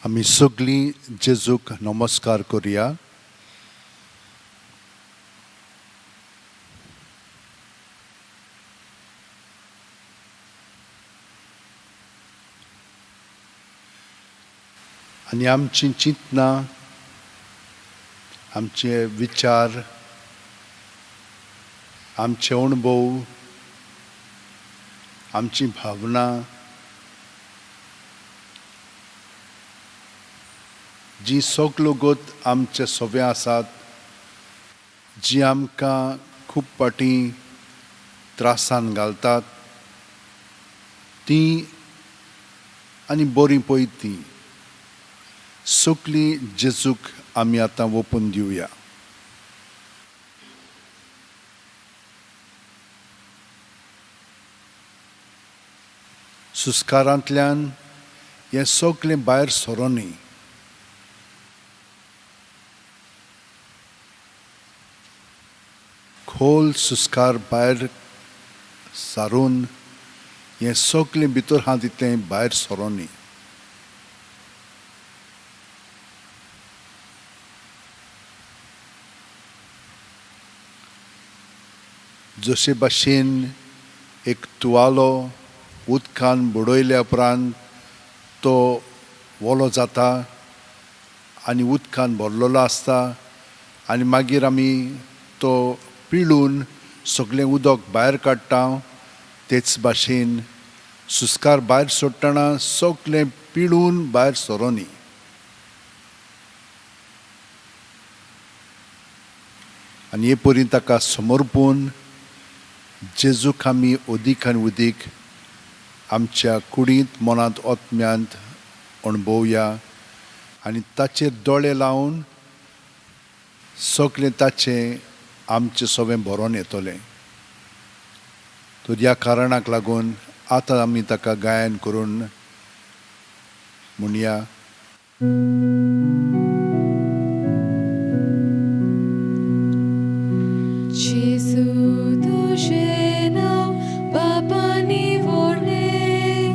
आमी सगळीं जेजूक नमस्कार करुया. आनी आमची चिंतनां, आमचे विचार, आमचे अणभव, आमची भावना जी सगळो गत आमचे सवे आसात, जी आमकां खूब फाटीं त्रासान घालतात ती आनी बरीं पळय ती सगळीं जेजूक आमी आतां ओपून दिवया. सुस्कारांतल्यान हें सगळें भायर सरोनी. खोल सुस्कार भायर सारून हें सगळें भितर आहा तितलें भायर सरोनी. जशे भाशेन एक तुवालो उदकान बुडयल्या उपरांत तो ओलो जाता आनी उदकान भरलेलो आसता आनी मागीर आमी तो पिळून सगळें उदक भायर काडटा, तेच भाशेन सुस्कार भायर सोडटना सगळें पिळून भायर सरोनी. आनी हे परी ताका समर्पून जेजूक आमी अदीक आनी अदीक आमच्या कुडींत, मनांत, आत्म्यांत अणभवया आनी ताचेर दोळे लावन सगळें ताचें आमचें सगळें भरोन येतलें. तर ह्या कारणाक लागून आतां आमी ताका गायन करून म्हणया. जेजू तुजें नांव बापांनी व्हडलें,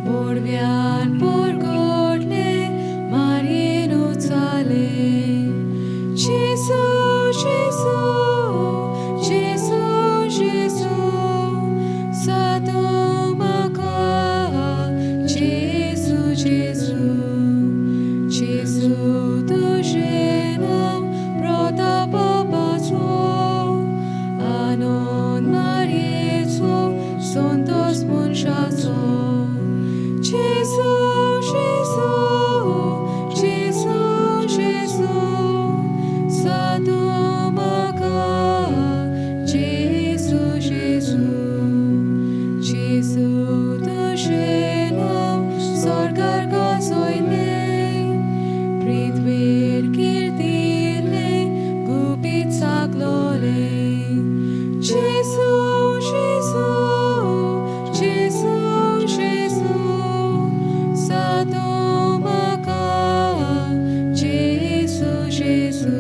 बोडव्यान परगटलें, मारयेन उचालें. जेजू जेजू जेजू जेजू सादो म्हाका, जेजू जेजू जेजू तुजें नांव प्रतापाचो, आनंद मारयेचो, संतोष मनशाचो. जेजू जेजू जेजू जेजू सादो म्हाका, जेजू जेजू जेजू तुजें नांव स्वर्गार गाजयलें, पृथ्वीर कीर्तिलें, गुपीत सागलोलें. जेजू जेजू जेजू जेजू सादो म्हाका, जेजू जेजू.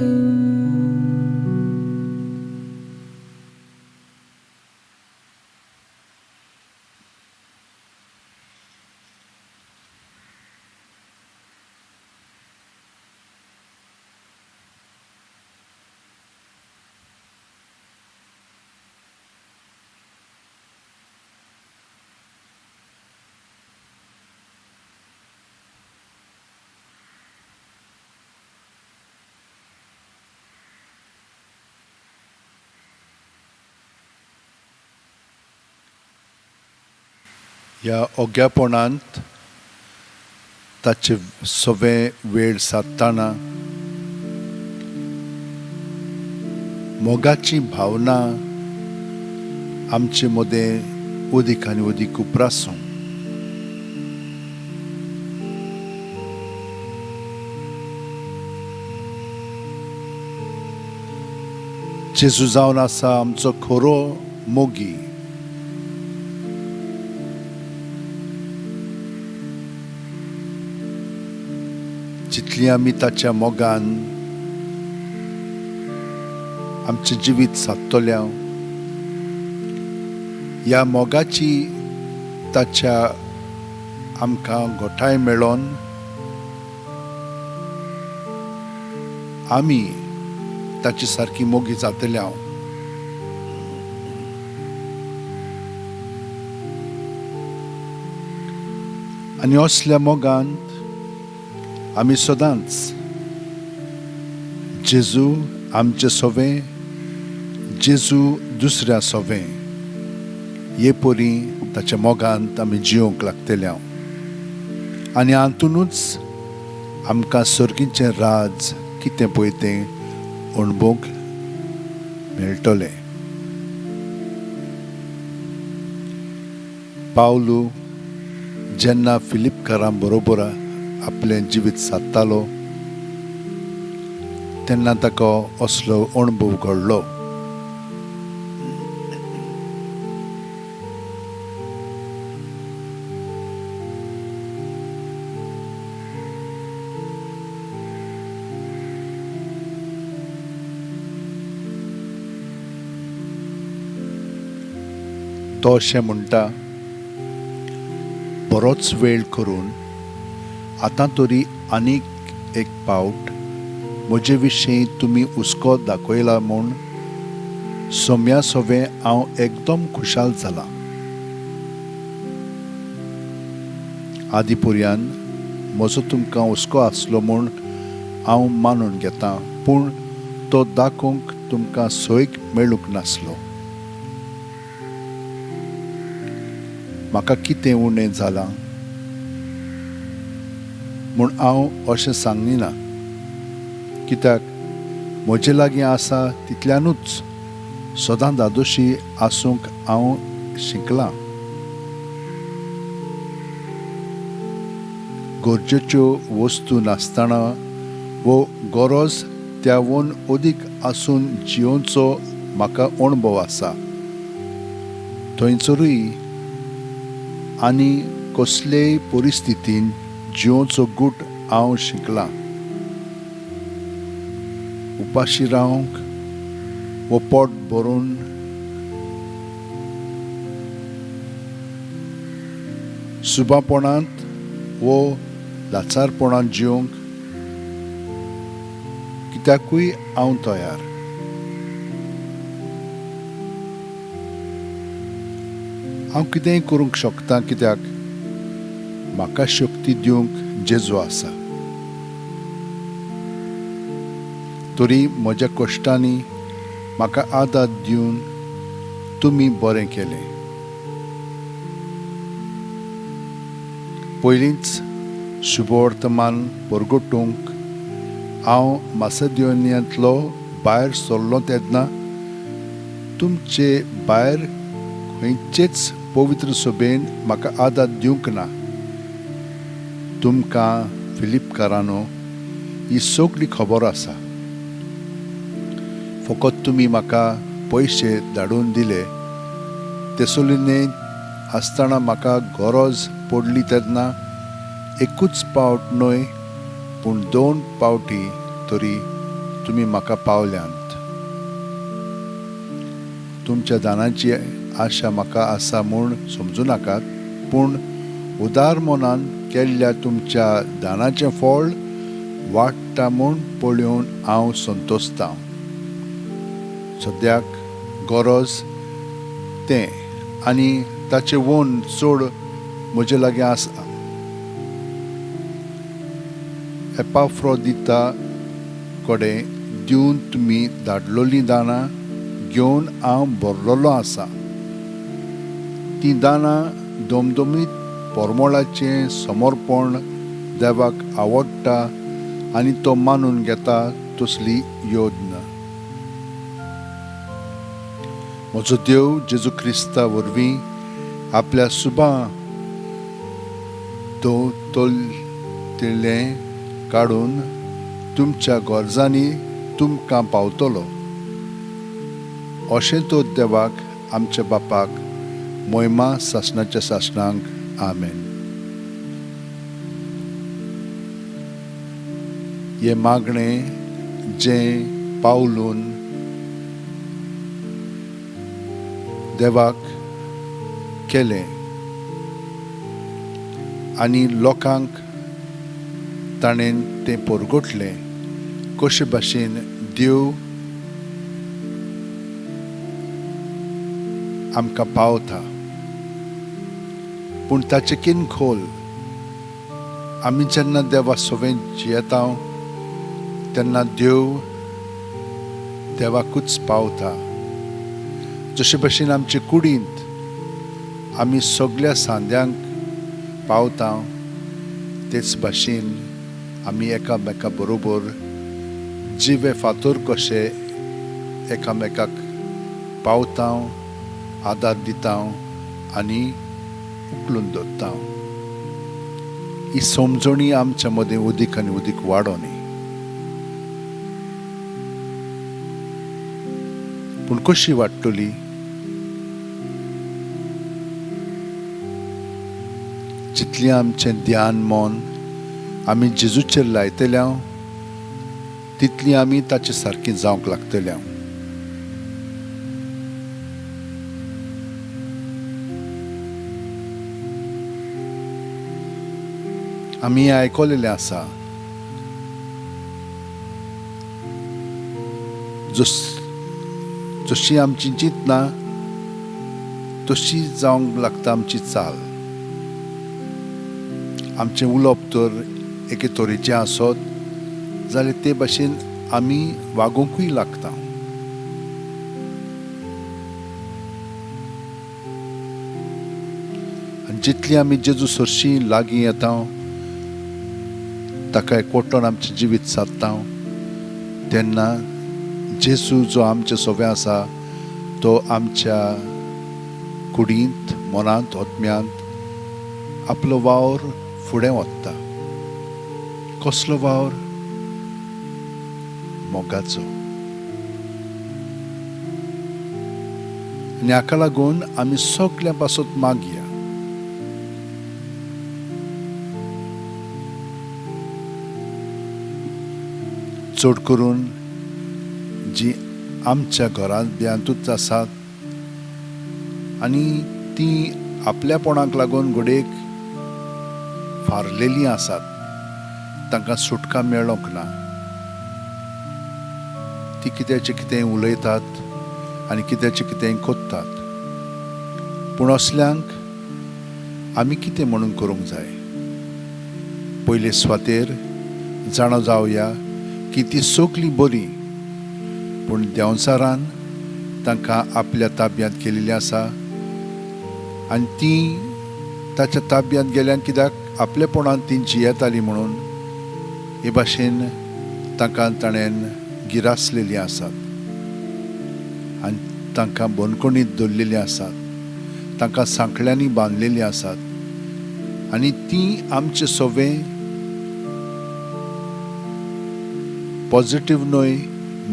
ह्या ओग्यापणांत ताचे सवे वेळ सादतना मोगाची भावना आमचे मदें अदीक आनी अदीक उप्रासूं. जेजू जावन आसा आमचो खरो मोगी. जितली आमी ताच्या मोगान आमचें जिवीत सादतल्या, ह्या मोगाची ताच्या आमकां घटाय मेळोन आमी ताची सारकी मोगी जातले हांव. आनी असल्या मोगांत आमी सदांच जेजू आमचे सोवे, जेजू दुसऱ्या सोवे हे परी ताच्या मोगांत आमी जिवंक लागतले हांव. आनी हातूनच आमकां सर्गीचें राज कितें पळय तें अणभवंक मेळटलें. पावलू जेन्ना फिलिपकारां बरोबर आपलें जिवीत सादतालो तेन्ना ताका असलो अणभव घडलो. तो अशें म्हणटा, बरोच वेळ करून आतां तरी आनीक एक पावट म्हजे विशीं तुमी हुस्को दाखयला म्हूण सोम्या सोवें हांव एकदम खुशाल जालां. आदी पर्यान म्हजो तुमकां हुस्को आसलो म्हूण हांव मानून घेतां, पूण तो दाखोवंक तुमकां सोयीक मेळूंक नासलो. म्हाका कितें उणें जालां म्हूण हांव अशें सांगिना, कित्याक म्हजे लागीं आसा तितल्यानूच सदां दादोशी आसूंक हांव शिकलां. गरजेच्यो वस्तू नासतना वो गरज त्यावून अदीक आसून जियोवचो म्हाका अणभव आसा. थंयसरूय आनी कसलेय परिस्थितीन जियोवचो गूट हांव शिकलां. उपाशी रावंक वो पोट भरून सुबापणांत वो लाचारपणांत जिवंक कित्याकूय हांव तयार. हांव कितेंय करूंक शकता, कित्याक म्हाका शक्ती दिवंक जेजू आसा. तरी म्हज्या कश्टांनी म्हाका आदार दिवन तुमी बरें केलें. पयलींच शुभवर्तमान परगटूंक हांव मासेदोनियांतलो भायर सरलो तेन्ना तुमचे भायर खंयचेच पवित्र सभेन म्हाका आदार दिवंक ना. तुमकां फिलिपकारानो ही सगळी खबर आसा. फकत तुमी म्हाका पयशे धाडून दिले तेसोलिनेंत आसतना म्हाका गरज पडली तेन्ना एकूच पावट न्हय पूण 2 पावटी तरी तुमी म्हाका पावल्यांत. तुमच्या दानाची आशा म्हाका आसा म्हूण समजूं नाकात, पूण उदार मनान केल्ल्या तुमच्या दानाचें फळ वाडटा म्हूण पळोवन हांव संतोशतां. सद्याक गरज तें आनी ताचें वोन चड म्हजे लागीं आसा. एपाफ्रोदिता कडेन दिवन तुमी धाडलोलीं दानां घेवन हांव भरलेलो आसा. तीं दानां दमदमीत परमळाचें समर्पण देवाक आवडटा आनी तो मानून घेता तसली योजना. म्हजो देव जेजू क्रिस्ता वरवीं आपल्या सुबा दवतलें काडून तुमच्या गरजांनी तुमकां पावतलो. अशें तो देवाक आमच्या बापाक मोहिमा सासणाच्या सासणांक. आमेन. हें मागणें जें पावलून देवाक केलें आनी लोकांक ताणें तें परगटलें, कशे भाशेन देव आमकां पावता, पूण ताचे किन खोल आमी जेन्ना देवा सवें जियेता तेन्ना देव देवाकूच पावता. जशे भाशेन आमचे कुडींत आमी सगळ्या सांद्यांक पावता तेच भाशेन आमी एकामेका बरोबर जिवे फातर कशे एकामेकाक पावता, आदार दिता आनी उखलून दवरता. ही समजणी आमच्या मदीं उदीक आनी उदीक वाडोनी. पूण कशी वाडटली? जितलें आमचें ध्यान मन आमी जेजूचेर लायतले तितली आमी ताचे सारकी जावंक लागतले. आमी आयकलेलें आसा, जशी आमची चिंतना तशी जावंक लागता आमची चाल. आमचें उलोवप तर एके तरेचें आसत जाल्यार ते भाशेन आमी वागोवंकूय लागता. आनी जितली आमी जेजू सरशीं लागीं येता, ताका एकवटून आमचें जिवीत सादता, तेन्ना जेजू जो आमचे सोबे आसा तो आमच्या कुडींत, मनांत, आत्म्यांत आपलो वावर फुडें वता. कसलो वावर? मोगाचो. आनी हाका लागून आमी सगळ्यां पासत मागया. चड करून जी आमच्या घरांत बियांतूच आसात आनी ती आपल्यापणाक लागून घडयेक फारलेलीं आसात, तांकां सुटका मेळोंक ना. ती कित्याचें कितें उलयतात आनी कित्याचें कितें कोत्तात. पूण असल्यांक आमी कितें म्हणून करूंक जाय? पयले सुवातेर जाणा जावया की ती सगळीं बरीं, पूण देंवचारान तांकां आपल्या ताब्यांत केलेली आसा आनी ती ताच्या ताब्यांत गेल्यान कित्याक आपलेपणान ती जियेताली म्हणून हे भाशेन तांकां ताणें गिरासलेलीं आसात आनी तांकां बंदखणींत दवरलेलीं आसात, तांकां सांकळ्यांनी बांदलेलीं आसात आनी ती आमचे सवे पॉझिटीव न्हय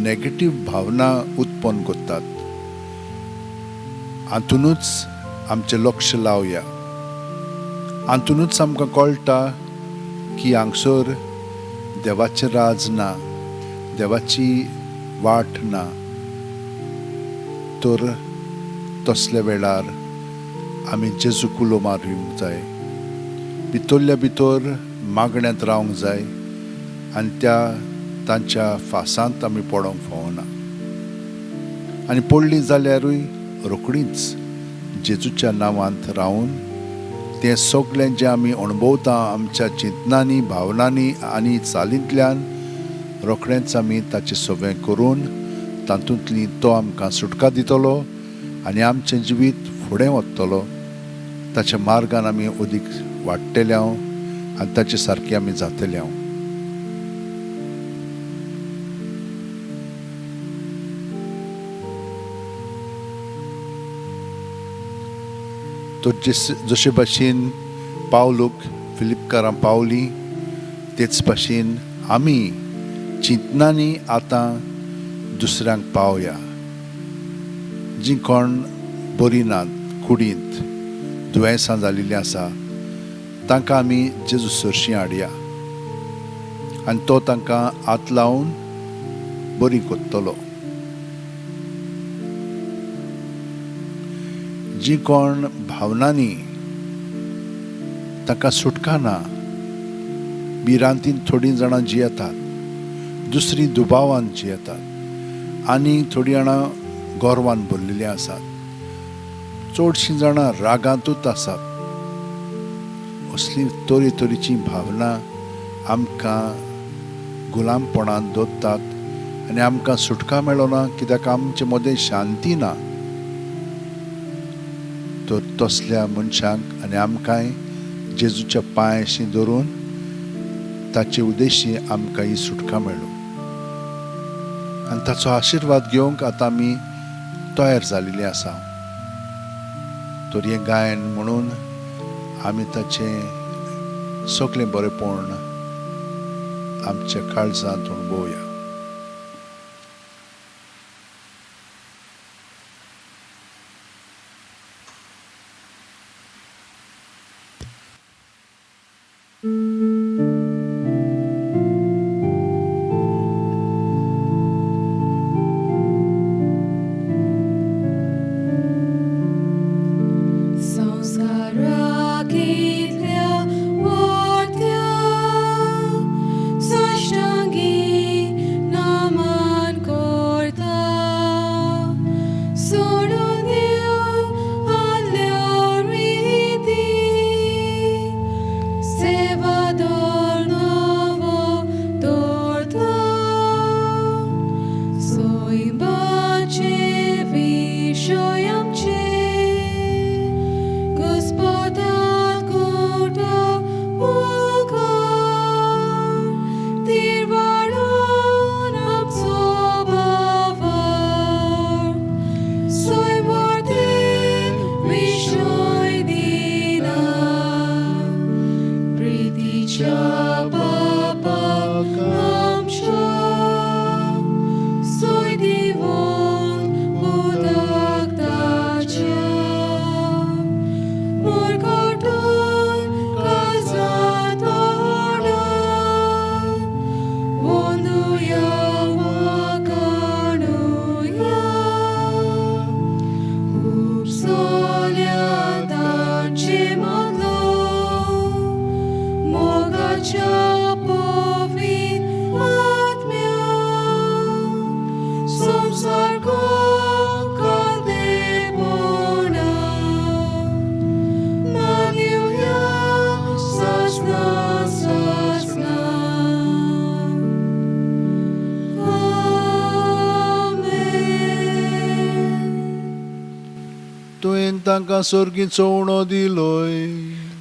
नेगेटीव भावना उत्पन्न करतात. हातूनच आमचें लक्ष लावया. हातूनच आमकां कळटा की हांगसर देवाचें राज ना, देवाची वाट ना. तर तसल्या वेळार आमी जेजू कुलो मारूंक जाय, भितरल्या भितर मागण्यांत रावंक जाय आनी त्या तांच्या फासांत आमी पडोंक फावना. आनी पडली जाल्यारूय रोखडीच जेजूच्या नांवांत रावन तें सगळें जें आमी अणभवता आमच्या चिंतनांनी, भावनांनी आनी चालींतल्यान रोखडेंच आमी ताचें सवें करून तातूंतली तो आमकां सुटका दितलो आनी आमचें जिवीत फुडें वतलो. ताच्या मार्गान आमी अदीक वाडटले आनी ताचे सारके आमी जातले. तर जशे भाशेन पावलूक फिलिपकारां पावली तेच भाशेन आमी चिंतनांनी आतां दुसऱ्यांक पावया. जीं कोण बरीं नात, कुडींत दुयेंसां जाल्लीं आसा, तांकां आमी जेजू सरशीं हाडया आनी तो तांकां हात लावन बरी करतलो. जी कोण भावनांनी तांकां सुटका ना, भिरांतीन थोडीं जाणां जियेतात, दुसरीं दुबावान जियेतात आनी थोडीं जाणां गोरवान भरलेलीं आसात, चडशीं जाणां रागांतूच आसात. असलीं तरेतरेचीं भावनां आमकां गुलामपणान दवरतात आनी आमकां सुटका मेळना, कित्याक आमचे मदें शांती ना. तर तसल्या मनशांक आनी आमकांय जेजूच्या पांयाशी धरून ताचे उद्देशी आमकां ही सुटका मेळूं आनी ताचो आशिर्वाद घेवंक आतां आमी तयार जाल्ली आसा. तर हें गायन म्हणून आमी ताचें सगळें बरेपण आमच्या काळजांत अणभवया. तांकां सोर्गी चोवणो दिलोय,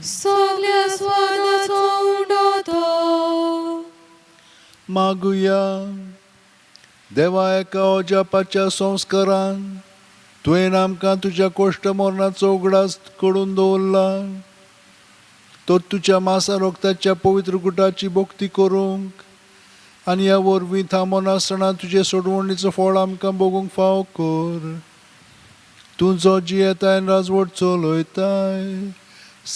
सगल्या स्वादाचो उंडो तो. मागुया देवा, एका अजापाच्या संस्कारान तुवें आमकां तुज्या कोश्ट मरणाचो उगडास करून दवरला. तर तुज्या मासा रोगताच्या पवित्र गुटाची भक्ती करूंक आनी ह्या वरवीं थांबनासतना तुजे सोडवणीचो फळ आमकां भोगूंक फावो कर. तूं जो जियेताय राजवट चलयताय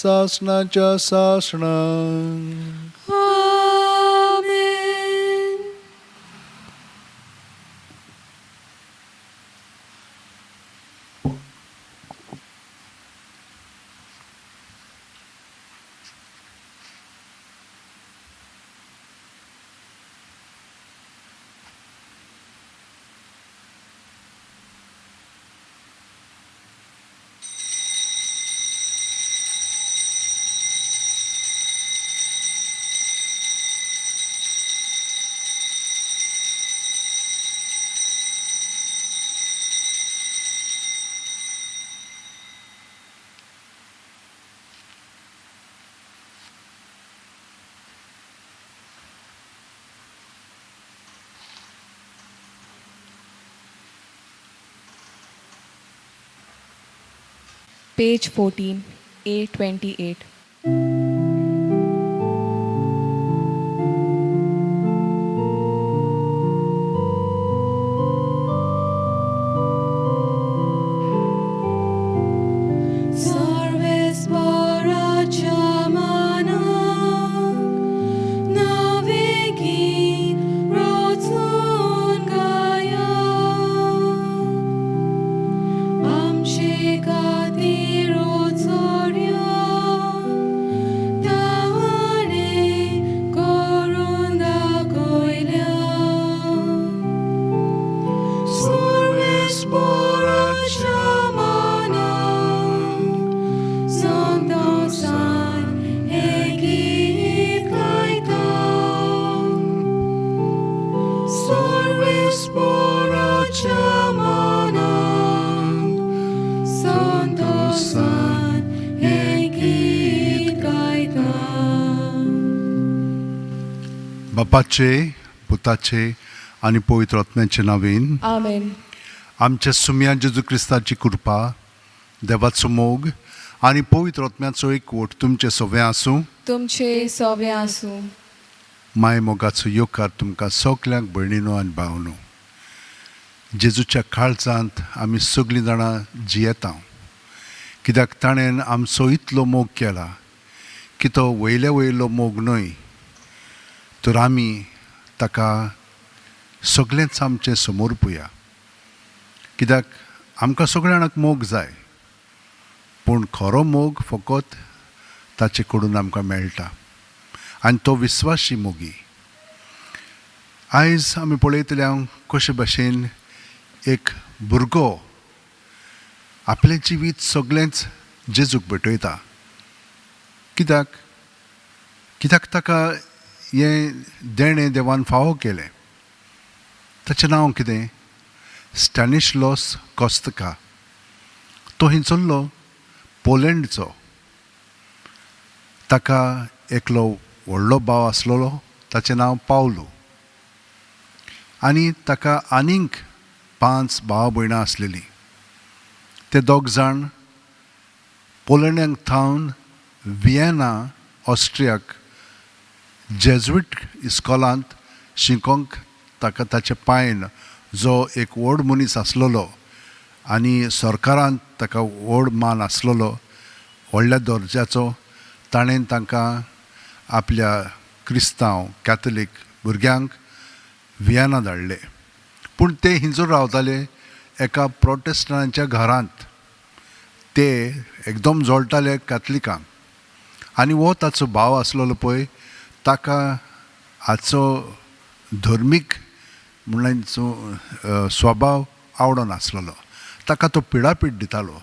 सासणाच्या सासणाक. आमेन. Page 14, A28. Amche katir otorya. बापाचे, पुताचे आनी पवित्र आत्म्याचे नांवेन. आमेन. आमच्या सुम्या जेजू क्रिस्ताची कृपा, देवाचो मोग आनी पवित्र आत्म्याचो एकवट तुमचे सगळें आसूं. तुमचे सवे आसूं. माय मोगाचो येवकार तुमकां सगल्यांक, भयणीनो आनी भावनो. जेजूच्या काळजांत आमी सगळीं जाणां जियेता, कित्याक ताणें आमचो इतलो मोग केला की तो वयले वयलो मोग न्हय, तर आमी ताका सगळेंच आमचें समर्पुया, कित्याक आमकां सगळ्या जाणांक मोग जाय, पूण खरो मोग फकत ताचे कडून आमकां मेळटा आनी तो विस्वाशी मोगी. आयज आमी पळयतले हांव कशे भाशेन एक भुरगो आपलें जिवीत सगळेंच जेजूक भेटयता, कित्याक कित्याक ताका हें देणें देवान फावो केलें. ताचें नांव कितें? स्टॅनिस्लॉस कोस्तका. तो हिंचल्लो पोलंडचो. ताका एकलो व्हडलो भाव आसलेलो, ताचें नांव पावलो, आनी ताका आनीक 5 भाव भयणां आसलेलीं. ते दोग जाण पोलंडाक थावन वियेना ऑस्ट्रियाक जेज्विट इस्कॉलांत शिकोंक ताका ताचे पायन, जो एक व्हड मनीस आसलेलो आनी सरकारांत ताका व्हड मान आसलेलो, व्हडल्या दर्जाचो, ताणें तांकां आपल्या क्रिस्तांव कॅथलीक भुरग्यांक वियेना धाडले. पूण ते हिंजूर रावताले एका प्रोटेस्टंटाच्या घरांत. ते एकदम जोळटाले कॅथलिकांक. आनी हो ताचो भाव आसलेलो पळय, ताका हाचो धर्मीक म्हणल्यार स्वभाव आवडनासलेलो. ताका तो पिडापीड दितालो,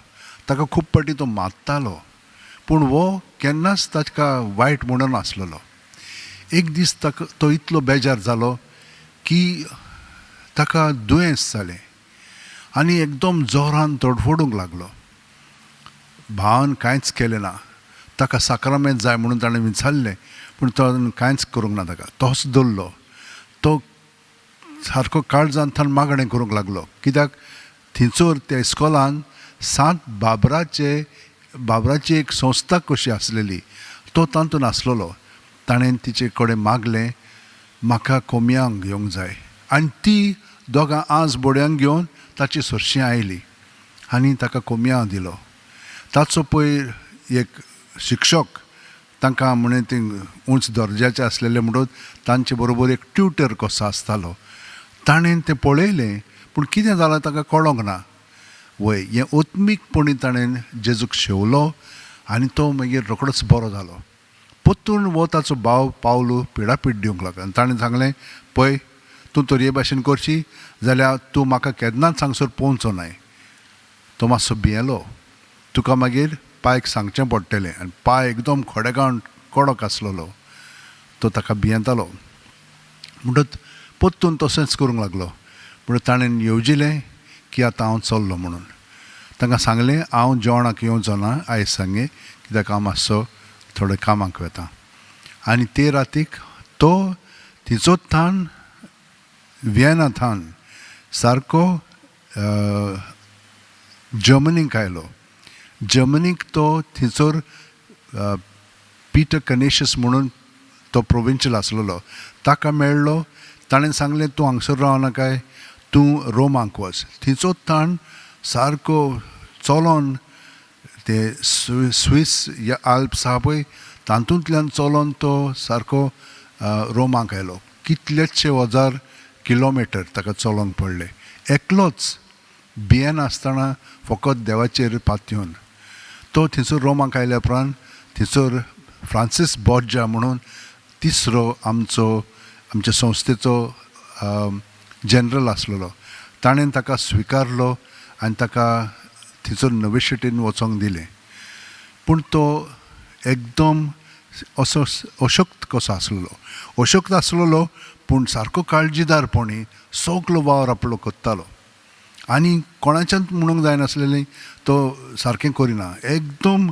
ताका खूब फावटी तो मारतालो, पूण हो केन्नाच ताका वायट म्हणनासलेलो. एक दीस ताका तो इतलो बेजार जालो की ताका दुयेंस जालें आनी एकदम जोरान तडफडूंक लागलो. भावान कांयच केलें ना. ताका साक्रामेंत जाय म्हणून ताणें विचारलें, पूण तो कांयच करूंक ना. ताका तोच दवरलो. तो सारको काळजान थंय मागणें करूंक लागलो, कित्याक थंयसर त्या इस्कॉलान 7 बाबराची एक संस्था कशी आसलेली, तो तातूंत आसलेलो. ताणें तिचे कडेन मागलें, म्हाका कोमयांक घेवंक जाय. आनी ती दोगां आज बोड्यांक घेवन ताची सरशी आयली आनी ताका कोमयांव दिलो. ताचो पयर एक शिक्षक तांकां म्हणे ते उंच दर्जाचे आसलेले म्हणून तांचे बरोबर एक ट्युटर कसो आसतालो. ताणें तें पळयलें, पूण कितें जालां ताका कळोंक ना. वय हें आत्मीकपणी ताणें जेजूक शेवलो आनी तो मागीर रोकडोच बरो जालो. परतून हो ताचो भाव पावलो पिडापीड दिवंक लागलो आनी ताणें सांगलें, पळय तूं तर हे भाशेन करशी जाल्यार तूं म्हाका केन्नाच हांगसर पोवचो नाय. तो मातसो भियेलो, तुका मागीर पायक सांगचें पडटलें. आनी पाय एकदम खडेगांव कडक आसलेलो, तो ताका भियेतालो. म्हणटच परतून तशेंच करूंक लागलो. म्हणून ताणें येवजिलें की आतां हांव चल्लो म्हणून. तांकां सांगलें, हांव जेवणाक येवचो ना आयज सांगे, कित्याक हांव मातसो थोडे कामाक वता. आनी ते रातीक तो तिचो थान वियेना थान सारको जर्मनीक आयलो. जर्मनीक तो थंयसर पिटर कनेशियस म्हणून तो प्रोविंशियल आसलेलो, ताका मेळ्ळो. ताणें सांगलें, तूं हांगसर रावनाकाय, तूं रोमाक वच. थंयचो ताण सारको चलोन ते स्विस या आल्प्स आहा पळय, तातूंतल्यान चलोन तो सारको रोमाक आयलो. कितलेशे हजार किलोमिटर ताका चलोवंक पडलें, एकलोच भियेनासतना फकत देवाचेर पातयेवन. तो थंयसर रोमाक आयल्या उपरांत थंयसर फ्रांसीस बोर्जा म्हणून तिसरो आमचो आमच्या संस्थेचो जनरल आसलेलो, ताणें ताका स्विकारलो आनी ताका थंयसर नवेशिटीन वचोंक दिलें. पूण तो एकदम असो अशक्त कसो आसलेलो, अशक्त आसलेलो पूण सारको काळजीदारपणी सगलो वावर आपलो करतालो आनी कोणाच्यान म्हणूंक जायनासलेलें तो सारकें करिना, एकदम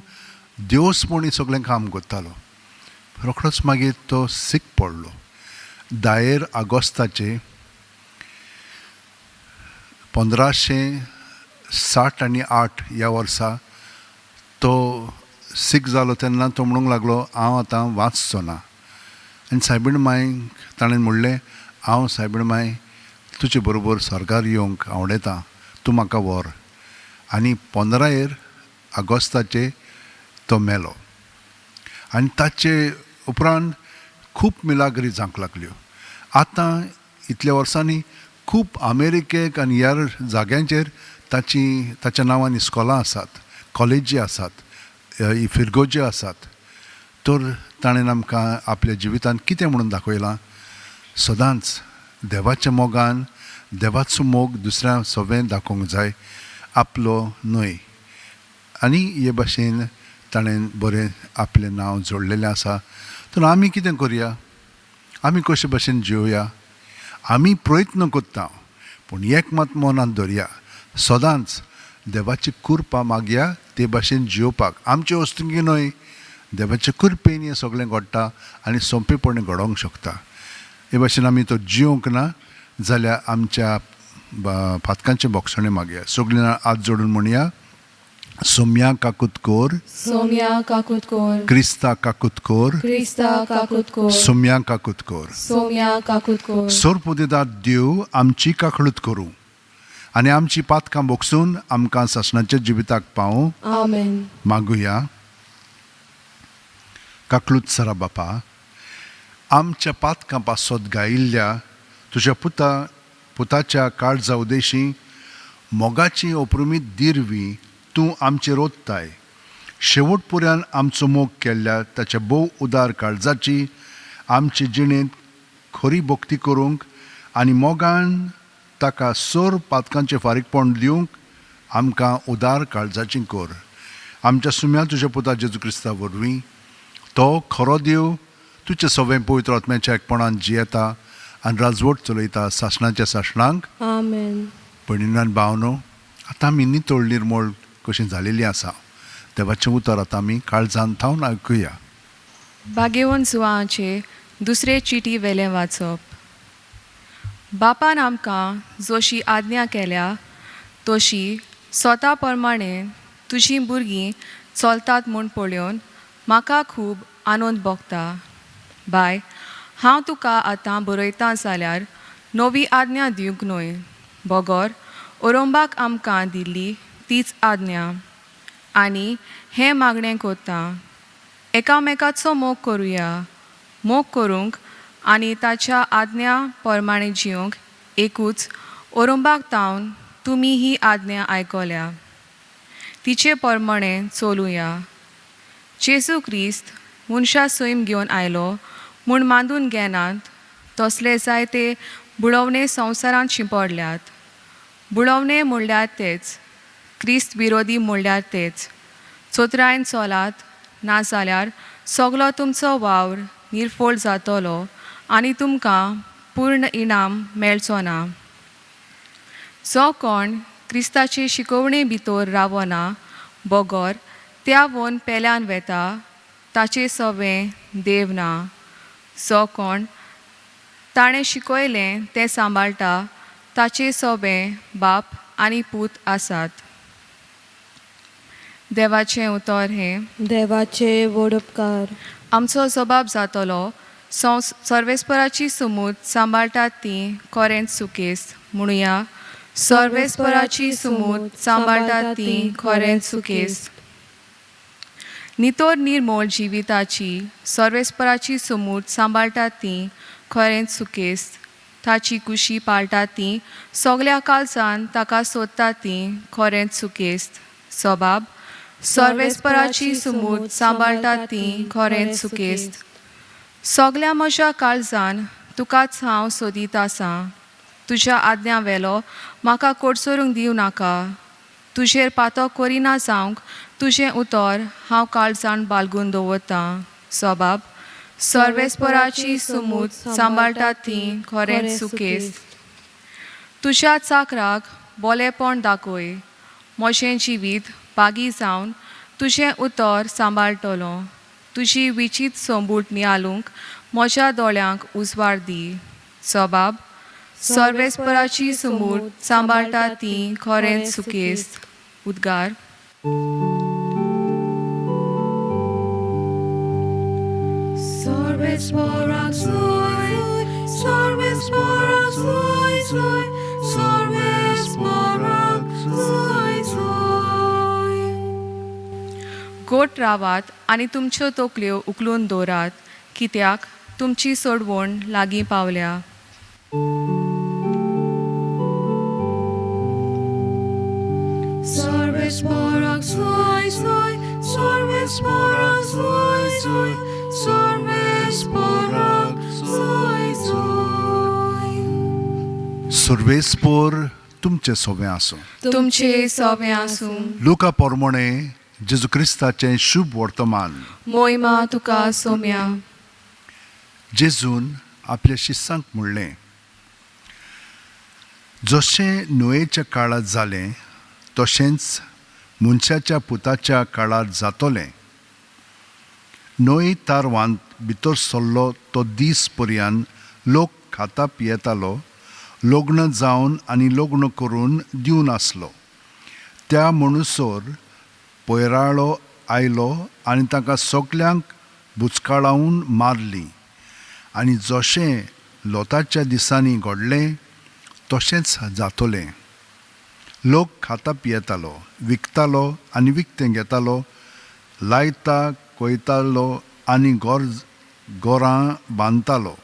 देवसपणी सगळें काम करतालो. रोखडोच मागीर तो सीक पडलो दायर आगोस्ताचे 1568 ह्या वर्सा तो सीक जालो. तेन्ना तो म्हणूंक लागलो, हांव आतां वाचचो ना. आनी सायबीण मांयक ताणें म्हणलें, हांव सायबीण मांय तुजे बरोबर सर्गार येवंक आवडटा, तूं म्हाका व्हर. आनी 15 आगोस्ताचे तो मेलो. आनी ताचे उपरांत खूब मिलाग्री जावंक लागल्यो. आतां इतल्या वर्सांनी खूब अमेरिकेक आनी ह्या जाग्यांचेर ताची ताच्या नांवान इस्कोलां आसात, कॉलेजी आसात, फिरगोज्यो आसात. तर ताणें आमकां आपल्या जिवितांत कितें म्हणून दाखयलां, सदांच देवाच्या मोगान देवाचो मोग दुसऱ्या सगळें दाखोवंक जाय, आपलो न्हय. आनी हे भाशेन ताणें बरें आपलें नांव जोडलेलें आसा. तर आमी कितें करुया, आमी कशे भाशेन जिवया, आमी प्रयत्न करता, पूण एक मात मनांत धरया, सदांच देवाची कृपा मागया ते भाशेन जियोवपाक. आमचे वस्तुंकी न्हय, देवाचे कृपेन हें सगळें घडटा आनी सोंपेपणी घडोवंक शकता. हे भाशेन आमी तो जियोंक ना जाल्यार आमच्या पातकांचें बोगसणें मागया. सगळीं जाणां हात जोडून म्हणया, सोम्या काकूत कोर, सोम्या काकूत कोर, क्रिस्ता काकूत कोर, क्रिस्ता काकूत कोर, सोम्या काकूत कोर. सोम्या काकूत कोर. सोरपुदेदात देव आमची काकळूत करूं आनी आमची पातकां बोगसून आमकां सासणाच्या जिविताक पावूं. आमेन. मागुया. काकलूत सरा बापा, आमच्या पातकां पासत गायिल्ल्या तुज्या पुताच्या काळजा उदेशी मोगाची अप्रुमीत दिरवी तूं आमचेर ओत्ताय. शेवट पुऱ्यान आमचो मोग केल्ल्या ताच्या भोव उदार काळजाची आमचे जिणेंत खरी भक्ती करूंक आनी मोगान ताका सोर पातकांचें फारीकपण दिवंक आमकां उदार काळजाची कर. आमच्या सुम्या तुज्या पुता जेजू क्रिस्ता वरवीं, तो खरो देव तुजे सगळें पवित्र आत्म्याच्या एकपणान जियेता आनी राजवट चलयता सासणाच्या सासणांक. आमेन. भयणीन भावनो, आतां आमी नितळ निर्मळ कशी जालेली आसा. देवाचें उतर आतां आमी काळजान थावन आयकुया. भाग्यवंत जुवांचे दुसरे चिटी वेलें वाचप. बापान आमकां जशी आज्ञा केल्या तशी स्वता प्रमाणे तुजीं भुरगीं चलतात म्हूण पळोवन म्हाका खूब आनंद भोगता. बाय, हांव तुका आतां बरयतां जाल्यार नवी आज्ञा दिवंक न्हय, बगर ओरोंबाक आमकां दिल्ली तीच आज्ञा. आनी हें मागणें करता, एकामेकाचो मोग करुया. मोग करूंक आनी ताच्या आज्ञा प्रमाणे जिवंक एकूच ओरोंबाक तावन तुमी ही आज्ञा आयकल्या, तिचे प्रमाणे चलुया. जेजू क्रिस्त मनशा सैम घेवन आयलो म्हूण मांदून घेनात तसले जायते बुडवणे संवसारांत शिंपडल्यात. बुडवणे म्हणल्यार तेच, क्रिस्त विरोधी म्हणल्यार तेच. चोतरायन चलात, नाजाल्यार सगलो तुमचो वावर निर्फोळ जातलो आनी तुमकां पूर्ण इनाम मेळचो ना. जो कोण क्रिस्ताचे शिकोवणे भितर रावना बगर त्या वन पेल्यान वेता ताचे सवें देव ना. जो कोण ताणें शिकयलें तें सांबाळटा ताचे सोबें बाप आनी पूत आसात. देवाचें उतर हें. देवाचे व्हड उपकार. आमचो जबाब जातलो सर्वेस्पराची सुमूत सांबाळटात ती खरेंच सुकेस्त. म्हणुया, सर्वेस्पराची सुमूत सांबाळटात ती खरेंच सुकेस्त. नितोर निर्मोळ जिविताची सर्वेस्पराची सुमूत सांबाळटात ती खरेंच सुकेस्त. ताची कुशी पाळटात ती सगल्या काळजान ताका सोदतात ती खरेंच सुकेस्त. सबाब सर्वेस्पराची सुमूत सांबाळटात ती खरेंच सुकेस्त. सगल्या म्हज्या काळजान तुकाच हांव सोदीत आसां. तुज्या आज्ञा वेलो म्हाका कोडसरूंक दिवं नाका. तुजेर पातो करिना जावंक तुजें उतर हांव काळजान बालगून दवरतां. सबाब सर्वेस्पराची सुमूत सांबाळटात ती खरेंच सुकेस्त. तुज्या चाकराक बोलेपण दाखय. म्हजें जिवीत बागी जावन तुजें उतर सांबाळटलो. तुजी विचीत सोंबूट नियालूंक म्हज्या दोळ्यांक उजवाड दी. सबाब सर्वेस्पराची सुमूर सांबाळटा ती खरेंच सुखेस्त. उद्गार. Sarvesparak soy, sarvesparak soy, soy, sarvesparak soy, soy. गोट रावात आनी तुमच्यो तकल्यो उखलून दवरात, कित्याक तुमची सोडवण लागीं पावल्या. Sarvesparak soy, soy, sarvesparak soy, soy, sarvesparak soy, soy. सर्वेस्पोर तुमचें सोबें आसूं. तुमचे सोबें आसूं. लुका पोरमोणे जेजू क्रिस्ताचें शुभ वर्तमान. मोहिमा तुका सोम्या. जेजून आपल्या शिस्सांक म्हणलें, जशें न्हंयेच्या काळार जालें तशेंच मनशाच्या पुताच्या काळार जातलें. न्हंय तारवांत भितर सरलो तो दीस पर्यान लोक खाता पियेतालो, लग्न जावन आनी लग्न करून दिवन आसलो. त्या म्हणसर पयराळो आयलो आनी तांकां सगल्यांक बुचकाळावन मारलीं. आनी जशें लोताच्या दिसांनी घडलें तशेंच जातलें. लोक खाता पियेतालो, विकतालो आनी विकतें घेतालो, लायता कोयतालो आनी गोर गोरां बांदतालो.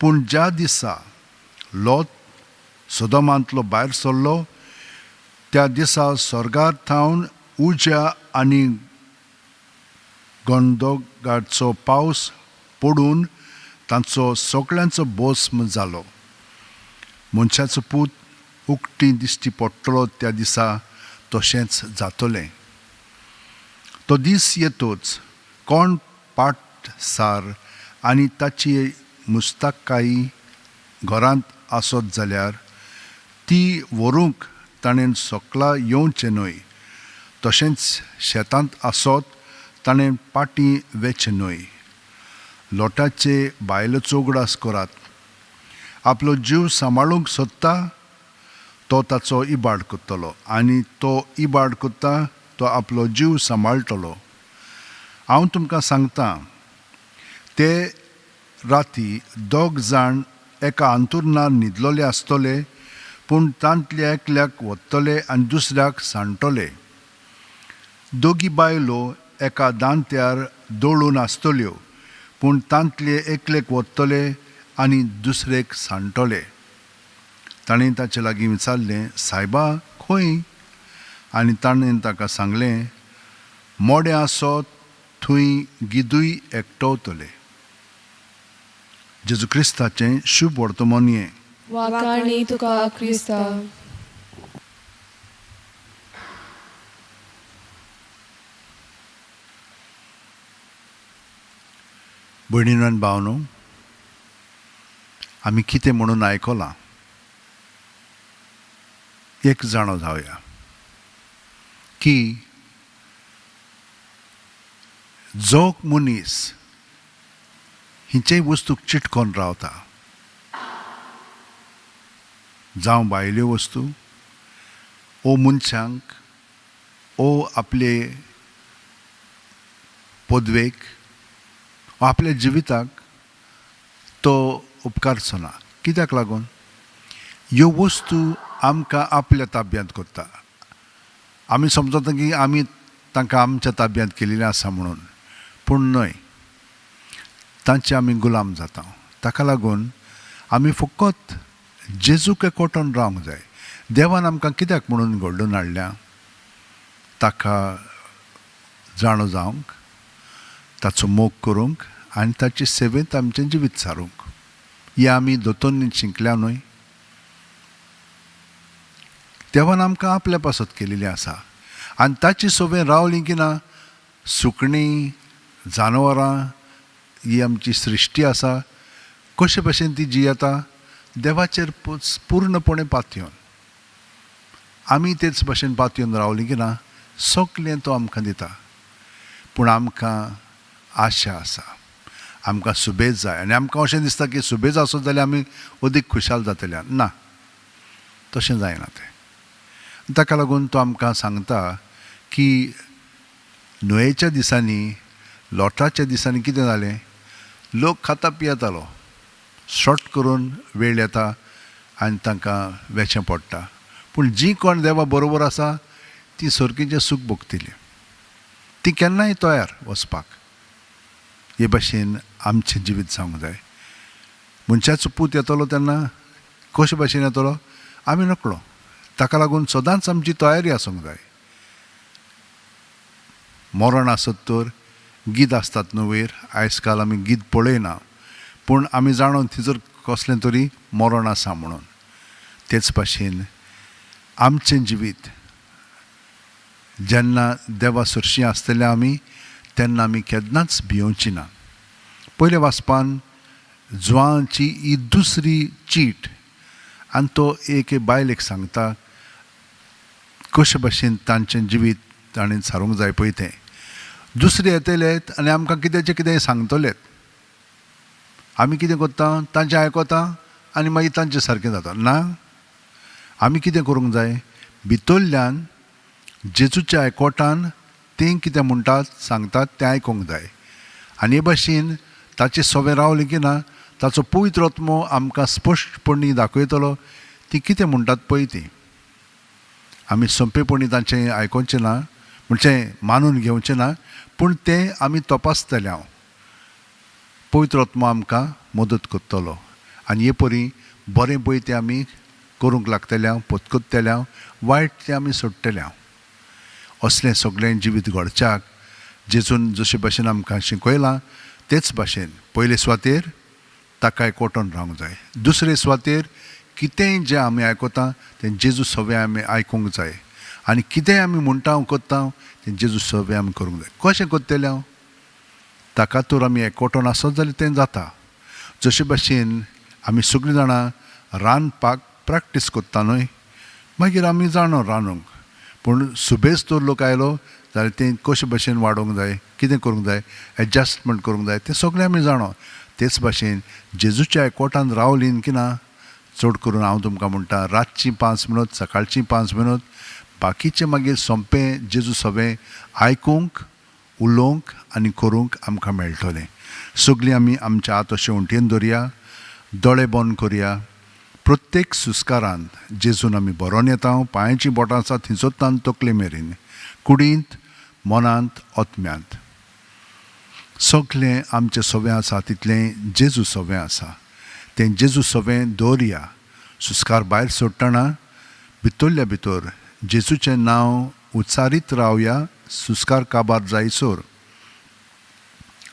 पूण ज्या दिसा लोत सदमांतलो भायर सरलो त्या दिसा स्वर्गार थावन उज्या आनी गोंदोगाचो पावस पडून तांचो सगळ्यांचो भस्म जालो. मनशाचो पूत उकती दिश्टी पडटलो त्या दिसा तशेंच जातलें. तो दीस येतोच कोण पाट सार आनी ताची मुस्ताकाई घरांत आसत जाल्यार ती व्हरूंक ताणें सकला येवचें न्हय, तशेंच शेतांत आसत ताणें पाटी वेचें न्हय. लोटाचे बायलेचो उगडास करात. आपलो जीव सांबाळूंक सोदता तो ताचो इबाड करतलो आनी तो इबाड करता तो आपलो जीव सांबाळटलो. हांव तुमकां सांगता, ते राती दोग जाण एका अंतुरणार न्हिदलोले आसतले, पूण तांतल्या एकल्याक वतले आनी दुसऱ्याक सांडटले. दोगी बायलो एका दांत्यार दळून आसतल्यो, पूण तांतले एकलेक वतले आनी दुसरेक सांडटले. ताणें ताचे लागीं विचारलें, सायबा खंय? आनी ताणें ताका सांगलें, मोडें आसत थंय गिदूय एकटवतले. जेजू क्रिस्ताचें शुभ वर्तमान हें. वाकाणी तुका क्रिस्ता. भयणीनो आनी भावनो, आमी कितें म्हणून आयकलां एक जाणो जावया की जो मनीस हिंचेय वस्तूक चिटकोन रावता, जावं भायल्यो वस्तू ओ मनशांक ओ आपले पदवेक ओ आपल्या जिविताक, तो उपकारचो ना. कित्याक लागून ह्यो वस्तू आमकां आपल्या ताब्यांत करता. आमी समजता की आमी तांकां आमच्या ताब्यांत केलेलें आसा म्हणून, पूण न्हय, तांचे आमी गुलाम जाता. ताका लागून आमी फकत जेजूक एकवटून रावंक जाय. देवान आमकां कित्याक म्हणून घडोवन हाडल्या, ताका जाणो जावंक, ताचो मोग करूंक आनी ताचे सेवेंत आमचें जिवीत सारूंक. हें आमी दोतोन्नी शिकल्या न्हय. देवान आमकां आपल्या पासत केलेलें आसा आनी ताची सोबें रावली की ना, सुकणीं जानवरां ही आमची सृश्टी आसा, कशे भशेन ती जियेता देवाचेर पूर्णपणे पातयेवन. आमी तेच भशेन पातयेवन रावली की ना, सगलें तो आमकां दिता. पूण आमकां आशा आसा. आमकां सुबेज जाय आनी आमकां अशें दिसता की सुबेज आसत जाल्यार आमी अदीक खुशाल जातले. ना, तशें जायना तें. ताका लागून तो आमकां सांगता की न्हंयेच्या दिसांनी, लोटाच्या दिसांनी कितें जालें, लोक खाता पियेतालो, शॉर्ट करून वेळ येता आनी तांकां वेचें पडटा. पूण जीं कोण देवा बरोबर आसा ती सर्गीचें सूख भोगतली, ती केन्नाय तयार वचपाक. हे भाशेन आमचें जिवीत जावंक जाय. मनशाचो पूत येतलो तेन्ना कशे भाशेन येतलो आमी नकळो. ताका लागून सदांच आमची तयारी आसूंक जाय. मरण आसत तर गीत आसतात न्हू वयर, आयज काल आमी गीत पळयना, पूण आमी जाणून थंयसर कसलें तरी मरण आसा म्हणून. तेच भाशेन आमचें जिवीत जेन्ना देवा सरशीं आसतलें आमी, तेन्ना आमी केन्नाच भियोवची ना. पयल्या वाचपान जुवांची ही दुसरी चीट आनी तो एके बायलेक सांगता कशे भाशेन तांचें जिवीत ताणें सारूंक जाय पळय तें. दुसरे येतलेत आनी आमकां कित्याचें कितें सांगतलेत, आमी कितें करता तांचें आयकता आनी मागीर तांचें सारकें जाता. ना, आमी कितें करूंक जाय, भितरल्यान जेजूच्या आयकोटान तें कितें म्हणटात सांगतात तें आयकूंक जाय. आनी हे भाशेन ताचें सवें रावलें की ना, ताचो पवित्र आत्मो आमकां स्पश्टपणी दाखयतलो ती कितें म्हणटात पळय ती. आमी सोंपेपणी तांचें आयकोचें ना, म्हणजे मानून घेवचें ना, पूण तें आमी तपासतले. हांव पवित्र आत्मो आमकां मदत करतलो आनी हे परी बरें पळय तें आमी करूंक लागतले, हांव पत्करतले, हांव वायट तें आमी सोडटले. हांव असलें सगळें जिवीत घडच्याक जेजून जशे भाशेन आमकां शिकयलां तेच भाशेन पयले सुवातेर ताका आयकोटोन रावंक जाय, दुसरे सुवातेर कितेंय जें आमी आयकता तें जेजू सवें आमी आयकूंक जाय आनी कितेंय आमी म्हणटा करता तें जेजू सवें आमी करूंक जाय. कशें करतलें हांव, ताका तर आमी एकवटोन आसत जाल्यार तें जाता. जशे भाशेन आमी सगळीं जाणां रांदपाक प्रॅक्टीस करता न्हय, मागीर आमी जाणो रांदूंक, पूण सुबेज तर लोक आयलो जाल्यार तें कशे भाशेन वाडोवंक जाय, कितें करूंक जाय, एडजस्टमेंट करूंक जाय, तें सगळें आमी जाणो. तेच भाशेन जेजूच्या एकवटान रावलीं की ना, चड करून हांव तुमकां म्हणटा रातचीं 5 मिनट, सकाळचीं 5 मिनट, बाकीचें मागीर सोंपें जेजू सवें आयकूंक, उलोवंक आनी करूंक आमकां मेळटलें. सगळीं आमी आमच्या हात अशें उंटयेन दवरया, दोळे बंद करया. प्रत्येक सुस्कारांत जेजून आमी बरोवन येता, पांयाचीं बोटां आसा थंयसर तकले मेरेन, कुडींत, मनांत, आत्म्यांत सगळें आमचें सवें आसा तितलें जेजू सवें आसा. तें जेजू सवें दवरया. सुस्कार भायर सोडटना भितरल्या भितर जेजूचें नांव उच्चारीत रावया, सुस्कार काबार जायसर.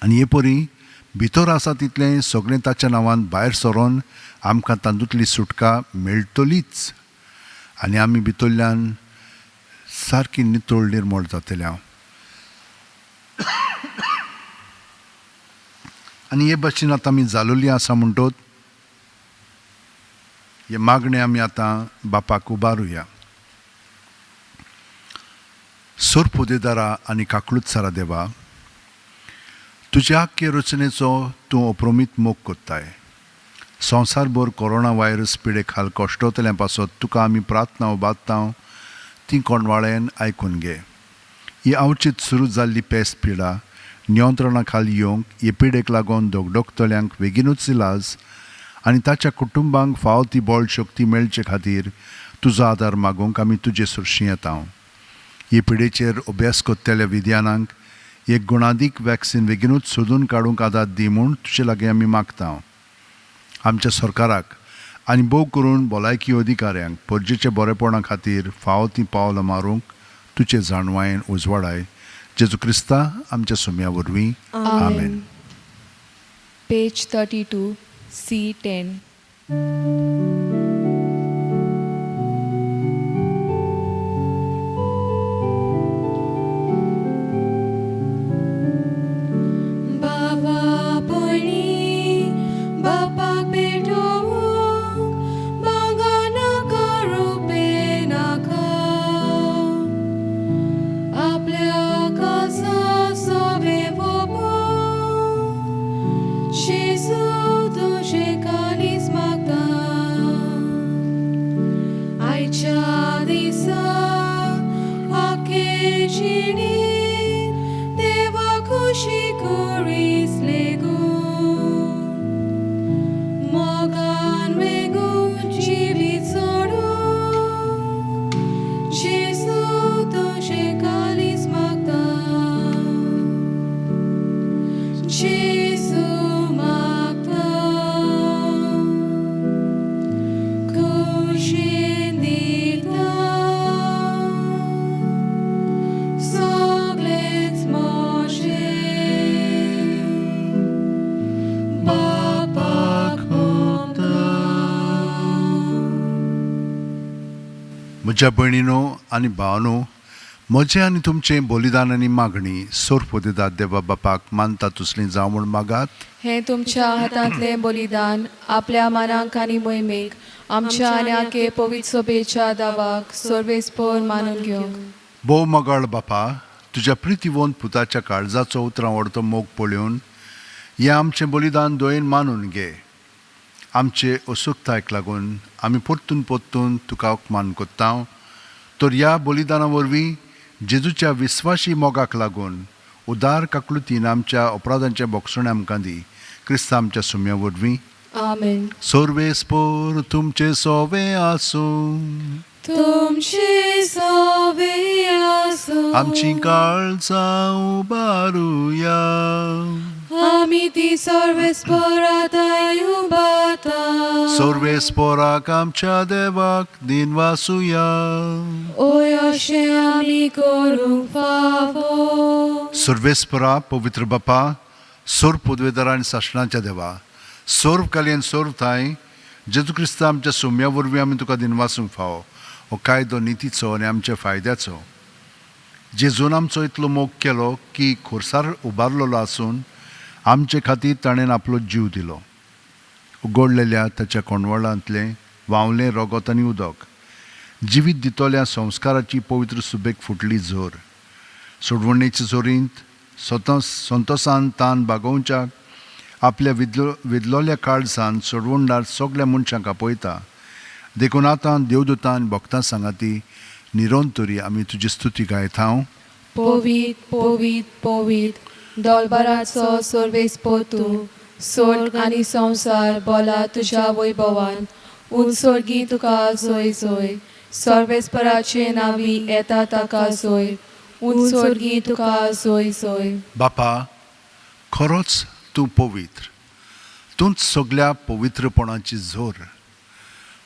आनी हे परी भितर आसा तितलें सगळें ताच्या नांवान भायर सरोन आमकां तातूंतली सुटका मेळटलीच आनी आमी भितरल्यान सारकी नितळ निर्मळ जातले. हांव आनी हे भाशेन आतां आमी जालोली आसा म्हणटोत हे मागणें आमी आतां बापाक उबारुया. सोरपोदेदारा आनी काकळूतसारा देवा, तुज्या आख्खे रचनेचो तूं अप्रमीत मोग कोत्ताय. संवसारभर कोरोना व्हायरस पिडे खाल कश्टवतल्या पासत तुका आमी प्रार्थना उबारता, ती कोणवाळ्यान आयकून घे. ही अवचीत सुरू जाल्ली पेस्त पिडा नियंत्रणा खाल येवंक हे पिडेक लागून धगधगतल्यांक बेगीनूच इलाज आनी ताच्या कुटुंबांक फाव ती बळ शक्ती मेळचे खातीर तुजो आदार मागूंक आमी तुजे सरशीं येता. हे पिडेचेर अभ्यास करतल्या विज्ञानांक एक गुणादीक वॅक्सिन बेगीनूच सोदून काडूंक आदार दी म्हूण तुजे लागीं आमी मागता. आमच्या सरकाराक आनी भोव करून भलायकी अधिकाऱ्यांक परजेच्या बरेपणा खातीर फावो तीं पावलां मारूंक तुजे जाणवायेन उजवाडाय. जेजू क्रिस्ता आमच्या सुम्या वरवीं, आमेन. Page 32, C10. बाबा पयलीं बापाक भेटोवंक भांगर नाका, रुपें नाका, आपल्या कासा सवें वोपोवंक म्हज्या भयणीनो आनी भावानो, म्हजें आनी तुमचें बलिदान आनी मागणी सोरपोदेदाद देवा बापाक मानता तुसलीं जावं म्हूण मागात. हें तुमच्या हातांतलें बलिदान आपल्या मानाक आनी मोहिमेक आमच्या आनी आखे पवित्र सभेच्या दावाक सर्वेस्पोर मानून घेवंक. भोव मोगाळ बापा, तुज्या प्रितीवंत पुताच्या काळजाचो उतरां व्हडतो मोग पळोवन हें आमचें बलिदान दयेन मानून घे. आमचे असुकतायक लागून आमी परतून परतून तुका अपमान करता, तर ह्या बलिदाना वरवीं जेजूच्या विस्वाशी मोगाक लागून उदार काकलुतीन आमच्या अपराधांचें बोगसणें आमकां दी. क्रिस्ता आमच्या सुम्या वरवीं. आमेन. सर्वेस्पोर तुमचें सोवे आसूं. तुमचे सोवे आसूं. आमचीं काळजां उबारुया. आमी ती सर्वेस्पराताय उबाता. सर्वेस्पोराक आमच्या देवाक दिनवासुया. ओय अशें आमी करूंक फावो. सर्वेस्परा पवित्र बापा, सर्व पदवेदार आनी सासणाच्या देवा, सर्व कालयन सर्व थांय जेजू क्रिस्ता आमच्या सुम्या वरवीं आमी तुका दिनवासूंक फावो. हो कायदो नितीचो आनी आमच्या फायद्याचो. जेजून आमचो इतलो मोग केलो की खुर्सार उबारलेलो आसून आमचे खातीर ताणें आपलो जीव दिलो. उगडलेल्या ताच्या कोंडवळांतलें व्हांवलें रगत आनी उदक जिवीत दितल्या संस्काराची पवित्र सुबेक फुटली झर. सोडवणेचे झोरींत संतोसान तान बागोवच्याक आपल्या विदलोल्या काळजान सोडवणदार सगल्या मनशांक आपयता. देखून आतां देवदूतान भक्तां सांगाती निरंतरी आमी तुजी स्तुती गायता. हांव पवीत पवीत पवीत दोलबाराचो सर्वेस्पोर तूं, स्वर्ग आनी संवसार बोला तुज्या वैभवान. उंच स्वर्गी तुका जोय जोय, सर्वेस्पराचे नांवी येता ताका जोय. उंच स्वर्गी तुका जोय जोय. बापा, खरोच तूं पवित्र, तूंच सगल्या पवित्रपणाची झोर.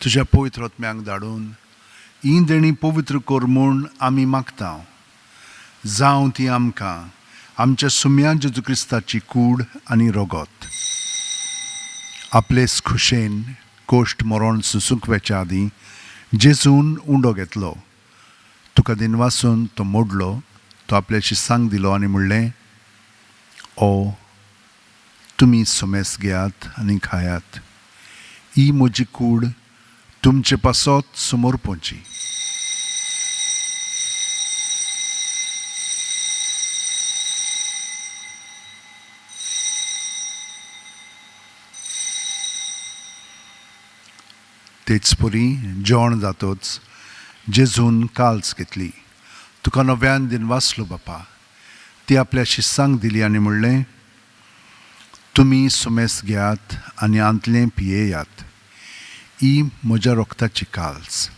तुज्या पवित्र आत्म्यांक धाडून ही देणी पवित्र कर म्हूण आमी मागता. जावं ती आमकां आमच्या सुम्या जेजू क्रिस्ताची कूड आनी रगत. आपलेच खुशेन कोश्ट मरण सुसूंक वेच्या आदीं जेजून उंडो घेतलो, तुका दिनवासून तो मोडलो, तो आपल्या शिसांक दिलो आनी म्हणलें, ओ तुमी सुमेस घेयात आनी खायात, ही म्हजी कूड तुमचे पासत समर्पणची. तेच परी जेवण जातच जेजून काल्स घेतली, तुका नव्यान दिनवासलो बापा, ती आपल्या शिस्सांक दिली आनी म्हणलें, तुमी सुमेस घेयात आनी आंतलें पियेयात, ही म्हज्या रोगताची काल्स,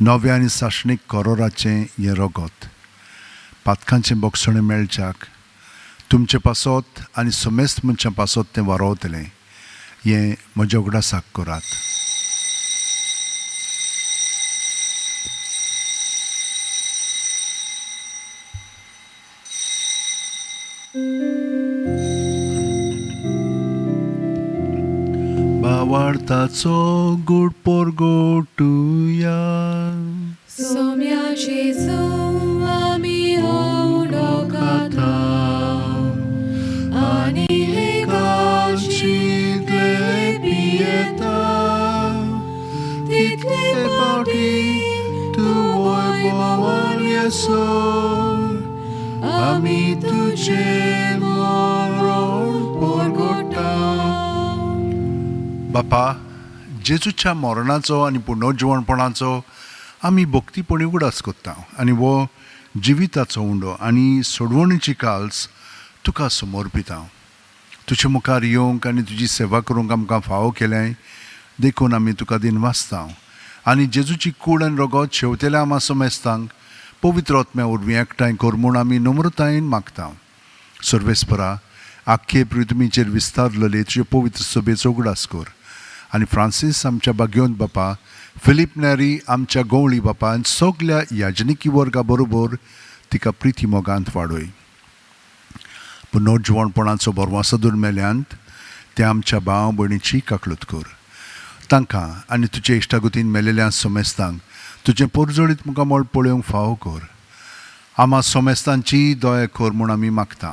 नव्या आनी सासणीक करोराचें हें रगत, पातकांचें बोगसणें मेळच्याक तुमचे पासत आनी सुमेस्त मनशां पासत तें वारोवतलें, हें म्हज्या उगडासाक करात. भावार्थाचो गुड पोरगोटुया. सोम्या जेजू आमी हो उंडो खाता आनी हे कालशींतले पियेता, तितले फावटी तूं वैभवान येसर आमी तुजें मरण परगटा. बापा, जेजूच्या मरणाचो आनी पुनर्जिवणपणाचो आमी भक्तीपणी उगडास करता आनी हो जिविताचो उंडो आनी सोडवणीची काल्स तुका समर्पिता. तुजे मुखार येवंक आनी तुजी सेवा करूंक आमकां फावो केलें देखून आमी तुका दिनवासता आनी जेजूची कूड आनी रगत शेवतेल्या आमा समेस्तांक पवित्र आत्म्या वरवीं एकठांय कर म्हूण आमी नम्रतायेन मागता. सर्वेस्परा, आख्खे पृथ्वीचेर विस्तारलेले तुजे पवित्र सभेचो उगडास कर आनी फ्रांसीस आमच्या बाग्योन बापा, फिलीप नॅरी आमच्या गवळी बापा आनी सगल्या याजनिकी वर्गा बरोबर तिका प्रिती मोगांत वाडय. पुनर्जिवणपणाचो बरवासो दुर्मेल्यांत त्या आमच्या भाव भयणीची काकलूत कर. तांकां आनी तुजे इश्टागतीन मेलेल्या समेस्तांक तुजें पोरजोळीत मुखामळ पळोवंक फावो कर. आमा सोमेस्तांची दया कर म्हूण आमी मागता.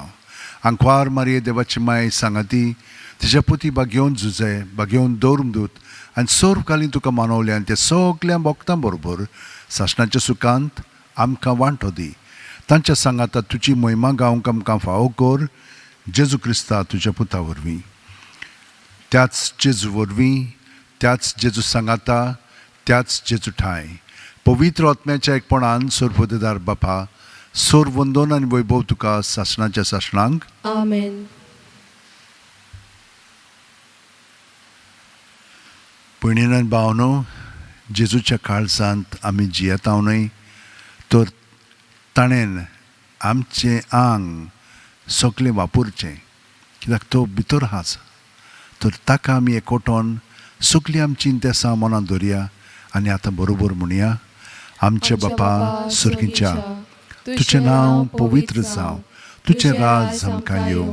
आंकवार मारये देवाची माय सांगाती तिच्या पुती बागेवन झुजे बागेवन दौर्मदूत आनी सर्व कालीन तुका मानवले आनी ते सगल्या भक्तां बरोबर सासणाच्या सुखांत आमकां वांटो दी. तांच्या सांगाता तुजी महिमा गावंक आमकां फावो कर जेजू क्रिस्ता तुज्या पुता वरवीं. त्याच जेजू वरवीं, त्याच जेजू सांगाता, त्याच जेजू ठांय पवित्र आत्म्याच्या एकपणान सर्वदेदार बापा सोर वंदन आनी वैभव तुका सासणाच्या सासणांक. आमेन. पयणीन भावनो, जेजूच्या काळजांत आमी जियेता न्हय तर ताणें आमचें आंग सगळें वापरचें, कित्याक तो भितर आसा. तर ताका आमी एकवटोन सगळीं आमचीं इंतेसां मनांत दवरया आनी आतां बरोबर म्हणया. आमच्या बापा सर्गीच्या, तुजें नांव पवित्र जावं, तुजें राज आमकां येवं,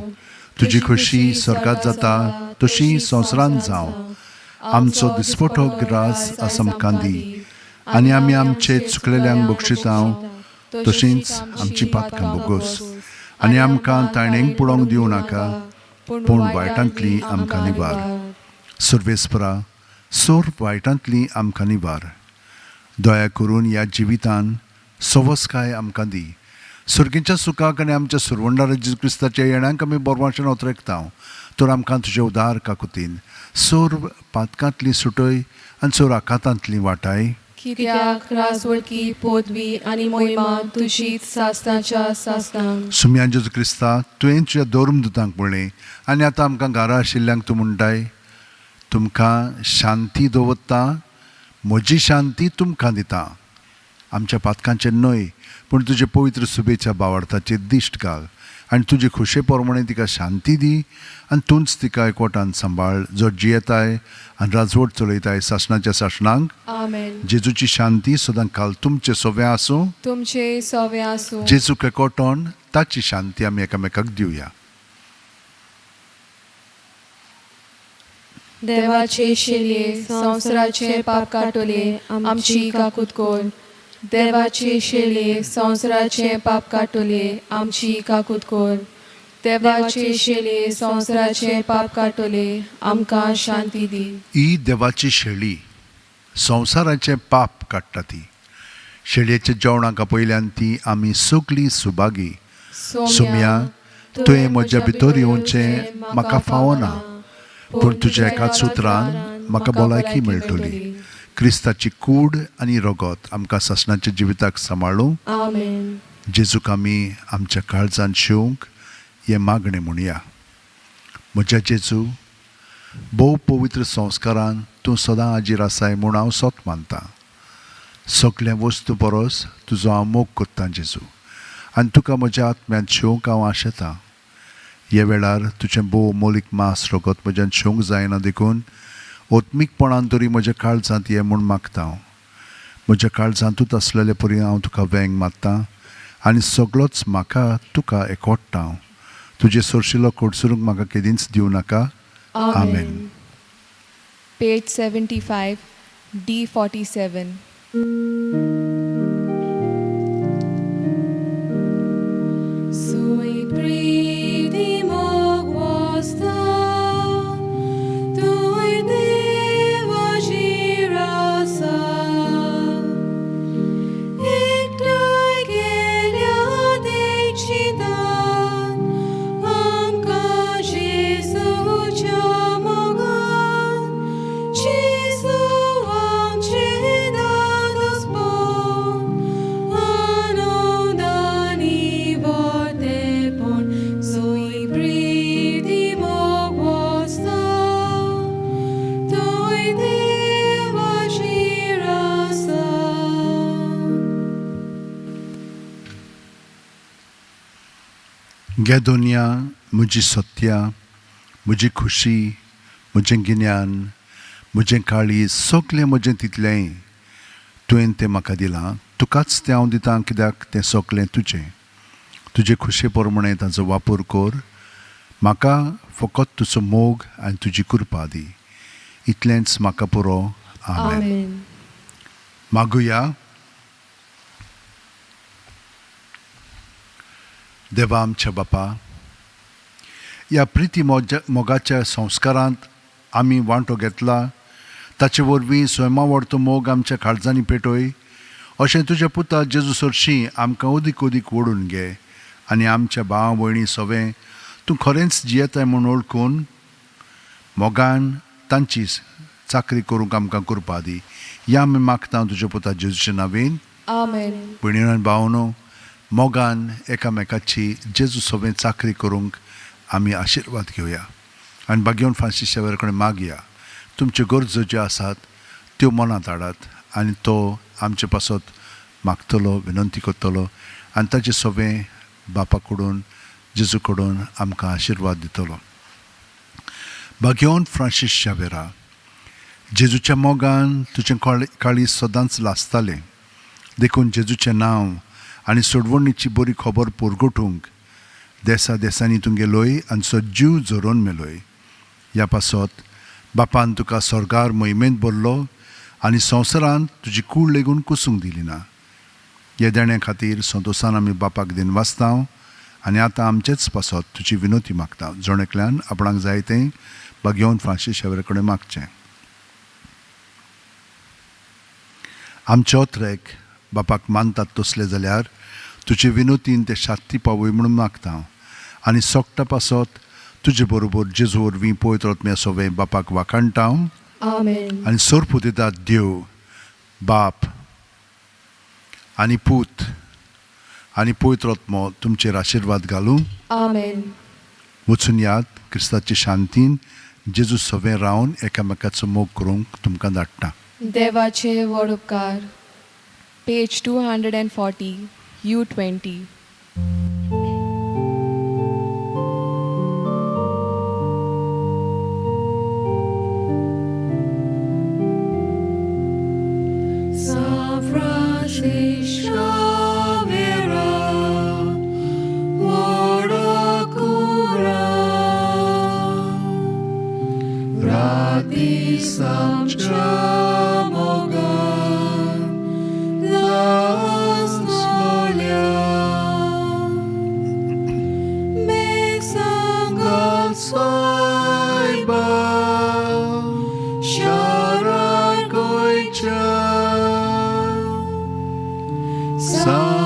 तुजी खोशी स्वर्गात जाता तशी संवसारांत जावं. आमचो दिसपटो ग्रास आस आमकां दी आनी आमी आमचे चुकलेल्यांक बक्षिता तशींच आमची पातकां बोगोस आनी आमकां ताणेंक पळोवंक दिवं नाका, पूण वायटांतली आमकां निवार. सर्वेस्परा, सोर वायटांतली आमकां निवार. दया करून ह्या जिवितान सवसकाय आमकां दी. सर्गीच्या सुखाक आनी आमच्या सुरवंडार जेजू क्रिस्ताच्या येण्याक आमी बोरवांशेन ओतरेकता. तर आमकां तुजे उदार काकुतीन सर्व पातकांतली सुटय आनी सोर आकांतांतली वाटाय. कित्याक राजवडकी पदवी आनी मोहिमा तुजीच सासणाच्या सासणांक. सुम्यान जेजू क्रिस्ता, तुवें तुज्या धर्मदुतांक म्हणलें आनी आतां आमकां घरा आशिल्ल्यांक तूं म्हणटाय, तुमकां शांती दवरता, म्हजी शांती तुमकां दिता. आमच्या पातकांचेर न्हय पूण तुजे पवित्र सुबेच्या बावडताचेर दिश्ट घाल आनी तुजे खोशे प्रमाणे तिका शांती दी आनी तूंच तिका एकवटान सांबाळ, जो जियेताय आनी राजवट चलयताय सासणाच्या सासणांक. आमेन. जेजूची शांती सदां काल तुमचे सोवे आसूं. तुमचे सोवे आसूं. जेजूक एकवटोन ताची शांती आमी एकामेकाक दिवया. देवाचे शेलये संवसाराचे पाप काटोले आमची काकूत कर. देवाचे शेलये संवसाराचे पाप काटोले आमची काकूत कर. देवाचे शेलये संवसाराचे पाप काटोले आमकां शांती दी. ही देवाची शेळी संवसाराचें पाप काडटा. ती शेळयेच्या जेवणाक आपयल्यान ती आमी सगळीं सुभागी. सोम्या, तुवें म्हज्या भितर येवचें म्हाका फावना, पूण तुज्या एकाच उतरान म्हाका भलायकी मेळटली. क्रिस्ताची कूड आनी रगत आमकां सासणाच्या जिविताक सांबाळूं. आमेन. जेजूक आमी आमच्या काळजान शेवंक हें मागणें म्हणया. म्हज्या जेजू, भोव पवित्र संस्कारान तूं सदां हाजीर आसाय म्हूण हांव सोत मानतां. सगल्या वस्तू परस तुजो हांव मोग करतां जेजू, आनी तुका म्हज्या आत्म्यांत शेवंक हांव आशेतां. ह्या वेळार तुजें भोव मोलीक मास रगत म्हज्यान शेवंक जायना, देखून ओत्मीकपणान तरी म्हज्या काळजांत ये म्हूण मागता हांव. म्हज्या काळजांतूच आसलेले परी हांव तुका वेंग मारतां आनी सगळोच म्हाका तुका एकवटता हांव. तुजें सोरशिलो कोडसुरूंक म्हाका केदींच दिवं नाका. आमेन. Page 75, D47. Sui pridi moguasta, tui deva girasa, Eclai gelia decidan, amca Jesu chamogan, Jesu amce dados bon, anodani vortepon, sui pridi moguasta, tui deva girasa. गे दुनिया, म्हजी सत्या, म्हजी खुशी, म्हजें गिन्यान, म्हजें काळीज, सगलें म्हजें तितलेंय तुवें तें म्हाका दिलां. तुकाच तें हांव दितां, कित्याक तें सगलें तुजें. तुजे खुशे प्रमाणे ताचो वापर कर. म्हाका फकत तुजो मोग आनी तुजी कृपा दी, इतलेंच म्हाका पुरो. आमेन. Amen. मागुया. देवा आमच्या बापा, ह्या प्रिती मोगाच्या संस्कारांत आमी वांटो घेतला ताचे वरवीं स्वयंमावडतो मोग आमच्या काळजांनी पेटय अशें तुज्या पुता जेजू सरशीं आमकां अदीक अदीक ओडून घे आनी आमच्या भाव भयणी सवें तूं खरेंच जियेताय म्हूण वळखून मोगान तांची चाकरी करूंक आमकां करपा दी. ह्या आमी मागता तुज्या पुता जेजूच्या नांवेन. आमेन. भयणीनो आनी भावनो, मोगान एकामेकाची जेजू सवें चाकरी करूंक आमी आशिर्वाद घेवया आनी बागेवन फ्रांसीस शेवर कडेन मागया. तुमच्यो गरजो ज्यो आसात त्यो मनांत हाडात आनी तो आमचे पासत मागतलो, विनंती करतलो आनी ताचे सवें बापा कडून जेजू कडून आमकां आशिर्वाद दितलो. बागेवन फ्रांसीस शावेरा, जेजूच्या मोगान तुजें काळीज सदांच लासतालें, देखून जेजूचें नांव आनी सोडवणीची बरी खबर पुरगोटूंक देसा देसांनी तूं गेलोय आनी सो जीव झरोवन मेलोय. ह्या पासत बापान तुका स्वर्गार मोहिमेंत भरलो आनी संवसारांत तुजी कूड लेगून कुसूंक दिली ना. ह्या देण्या खातीर संतोशान आमी बापाक दिनवासता आनी आतां आमचेच पासत तुजी विनोती मागता. जण एकल्यान आपणाक जाय तें बागेवन फ्रांसीस शेवर कडेन मागचें. आमचे ओत्रेक बापाक मानतात तसले जाल्यार तुजे विनोतीन ते शांती पावय म्हणून मागता आनी सोगटा पासत तुजे बरोबर जेजू वरवीं पवित्र आत्म्या सोवें बापाक वाखाणटा. आमेन. आनी सोरपू दितात देव बाप आनी पूत आनी पवित्र आत्मो तुमचेर आशिर्वाद घालूं. आमेन. वचून याद क्रिस्ताचे शांतीन जेजू सवें रावन एकामेकाचो मोग करूंक तुमकां धाडटा. देवाचे व्हड उपकार. Page 240, U20. San Francis Xavier, Wodokura, Rati Samcha Mogan, Las Nolia, Mesangal Saiba, Shara Goicha, San